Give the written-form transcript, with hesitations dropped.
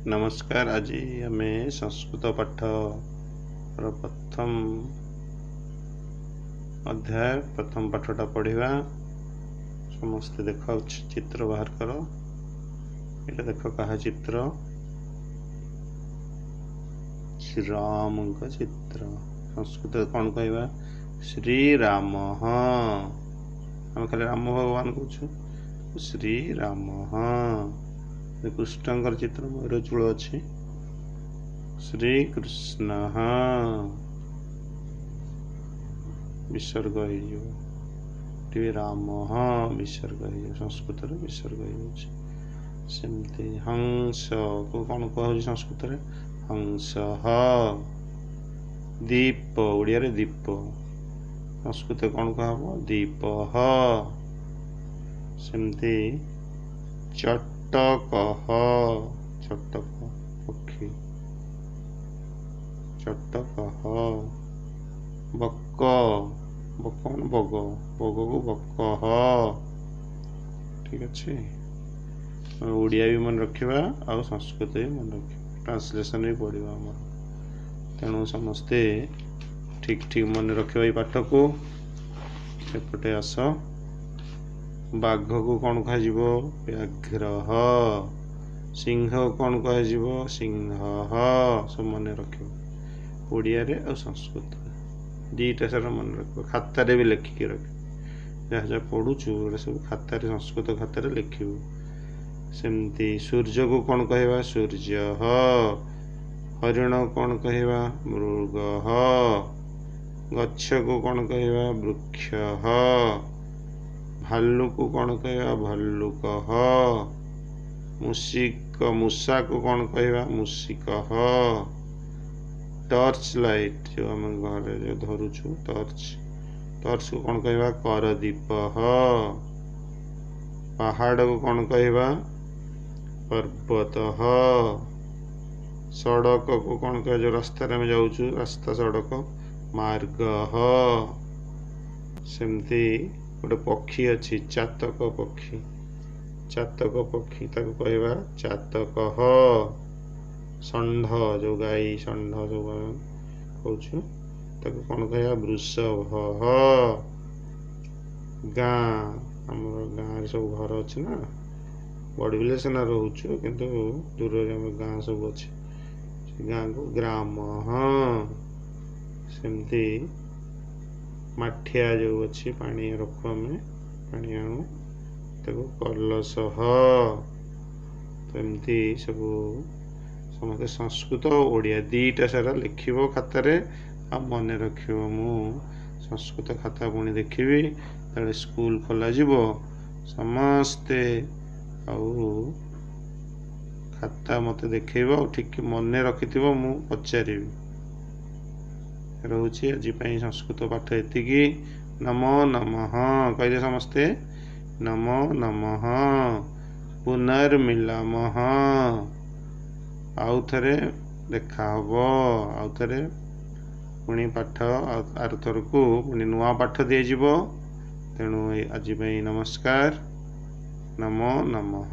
ନମସ୍କାର। ଆଜି ଆମେ ସଂସ୍କୃତ ପାଠର ପ୍ରଥମ ଅଧ୍ୟାୟ, ପ୍ରଥମ ପାଠଟା ପଢ଼ିବା। ସମସ୍ତେ ଦେଖ, ଚିତ୍ର ବାହାର କର। ଏଇଟା ଦେଖ, କାହା ଚିତ୍ର? ଶ୍ରୀରାମଙ୍କ ଚିତ୍ର। ସଂସ୍କୃତରେ କ'ଣ କହିବା? ଶ୍ରୀରାମ। ଆମେ ଖାଲି ରାମ ଭଗବାନ କହୁଛୁ, ଶ୍ରୀରାମ। କୃଷ୍ଣଙ୍କର ଚିତ୍ର, ମୟୂର ଚୂଳ ଅଛି, ଶ୍ରୀକୃଷ୍ଣ। ବିସର୍ଗ ହେଇଯିବ ଏଠି, ରାମ ବିସର୍ଗ ହେଇଯିବ, ସଂସ୍କୃତରେ ବିସର୍ଗ ହେଇଯାଉଛି। ସେମିତି ହଂସକୁ କ'ଣ କୁହାହଉଛି ସଂସ୍କୃତରେ? ହଂସ। ଦୀପ, ଓଡ଼ିଆରେ ଦୀପ, ସଂସ୍କୃତରେ କ'ଣ କୁହାହବ? ଦୀପ। ସେମିତି ଚଟକହ, ଚଟକ ପକ୍ଷୀ, ଚଟକହ। ବକ, ବକ ମାନେ ବଗ, ବଗକୁ ବକହ। ଠିକ ଅଛି, ଓଡ଼ିଆ ବି ମନେ ରଖିବା ଆଉ ସଂସ୍କୃତ ବି ମନେ ରଖିବା, ଟ୍ରାନ୍ସଲେସନ୍ ବି ପଡ଼ିବ ଆମର। ତେଣୁ ସମସ୍ତେ ଠିକ୍ ଠିକ୍ ମନେ ରଖିବା ଏଇ ପାଠକୁ। ଏପଟେ ଆସ। ବାଘକୁ କ'ଣ କୁହାଯିବ? ବ୍ୟାଘ୍ର। ସିଂହ କ'ଣ କୁହାଯିବ? ସିଂହ। ସବୁ ମନେ ରଖିବ, ଓଡ଼ିଆରେ ଆଉ ସଂସ୍କୃତ ଦୁଇଟା ସାରା ମନେ ରଖିବ। ଖାତାରେ ବି ଲେଖିକି ରଖିବ। ଯାହା ଯାହା ପଢ଼ୁଛୁ ଏଗୁଡ଼ା ସବୁ ଖାତାରେ, ସଂସ୍କୃତ ଖାତାରେ ଲେଖିବୁ। ସେମିତି ସୂର୍ଯ୍ୟକୁ କ'ଣ କହିବା? ସୂର୍ଯ୍ୟ। ହରିଣ କ'ଣ କହିବା? ମୃଗ। ଗଛକୁ କ'ଣ କହିବା? ବୃକ୍ଷ। ଭାଲୁକୁ କ'ଣ କହିବା? ଭଲ୍ଲୁକ। ମୂଷିକ, ମୂଷାକୁ କ'ଣ କହିବା? ମୂଷିକ। ଟର୍ଚ୍ଚ ଲାଇଟ୍ ଯେଉଁ ଆମେ ଘରେ ଯେଉଁ ଧରୁଛୁ ଟର୍ଚ୍ଚ, ଟର୍ଚ୍ଚକୁ କ'ଣ କହିବା? କରଦୀପ। ପାହାଡ଼କୁ କ'ଣ କହିବା? ପର୍ବତ। ସଡ଼କକୁ କ'ଣ କହିବା? ଯେଉଁ ରାସ୍ତାରେ ଆମେ ଯାଉଛୁ, ରାସ୍ତା ସଡ଼କ, ମାର୍ଗ। ସେମିତି ଗୋଟେ ପକ୍ଷୀ ଅଛି, ଚାତକ ପକ୍ଷୀ, ଚାତକ ପକ୍ଷୀ ତାକୁ କହିବା ଚାତକ। ଷଣ୍ଢ, ଯେଉଁ ଗାଈ ଷଣ୍ଢ ସବୁ ଆମେ କହୁଛୁ, ତାକୁ କ'ଣ କହିବା? ବୃଷଭ। ଗାଁ, ଆମର ଗାଁରେ ସବୁ ଘର ଅଛି ନା, ବଡ଼ବିଲେ ସିନା ରହୁଛୁ କିନ୍ତୁ ଦୂରରେ ଆମର ଗାଁ ସବୁ ଅଛି, ସେ ଗାଁକୁ ଗ୍ରାମ। ସେମିତି ମାଠିଆ ଯେଉଁ ଅଛି, ପାଣି ରଖୁ ଆମେ, ପାଣି ଆଣୁ, ତାକୁ କଲସ। ତ ଏମିତି ସବୁ ସମସ୍ତେ ସଂସ୍କୃତ ଓଡ଼ିଆ ଦୁଇଟା ସାରା ଲେଖିବ ଖାତାରେ ଆଉ ମନେ ରଖିବ। ମୁଁ ସଂସ୍କୃତ ଖାତା ପୁଣି ଦେଖିବି ଯେତେବେଳେ ସ୍କୁଲ ଖୋଲାଯିବ। ସମସ୍ତେ ଆଉ ଖାତା ମୋତେ ଦେଖେଇବ ଆଉ ଠିକ୍ ମନେ ରଖିଥିବ, ମୁଁ ପଚାରିବି। ରହୁଛି, ଆଜି ପାଇଁ ସଂସ୍କୃତ ପାଠ ଏତିକି। ନମୋ ନମଃ କହିଲେ ସମସ୍ତେ, ନମୋ ନମଃ। ପୁନର୍ମିଲାମଃ, ଆଉ ଥରେ ଦେଖା ହବ। ଆଉ ଥରେ ପୁଣି ପାଠ, ଆରଥରକୁ ପୁଣି ନୂଆ ପାଠ ଦିଆଯିବ। ତେଣୁ ଆଜି ପାଇଁ ନମସ୍କାର, ନମୋ ନମଃ।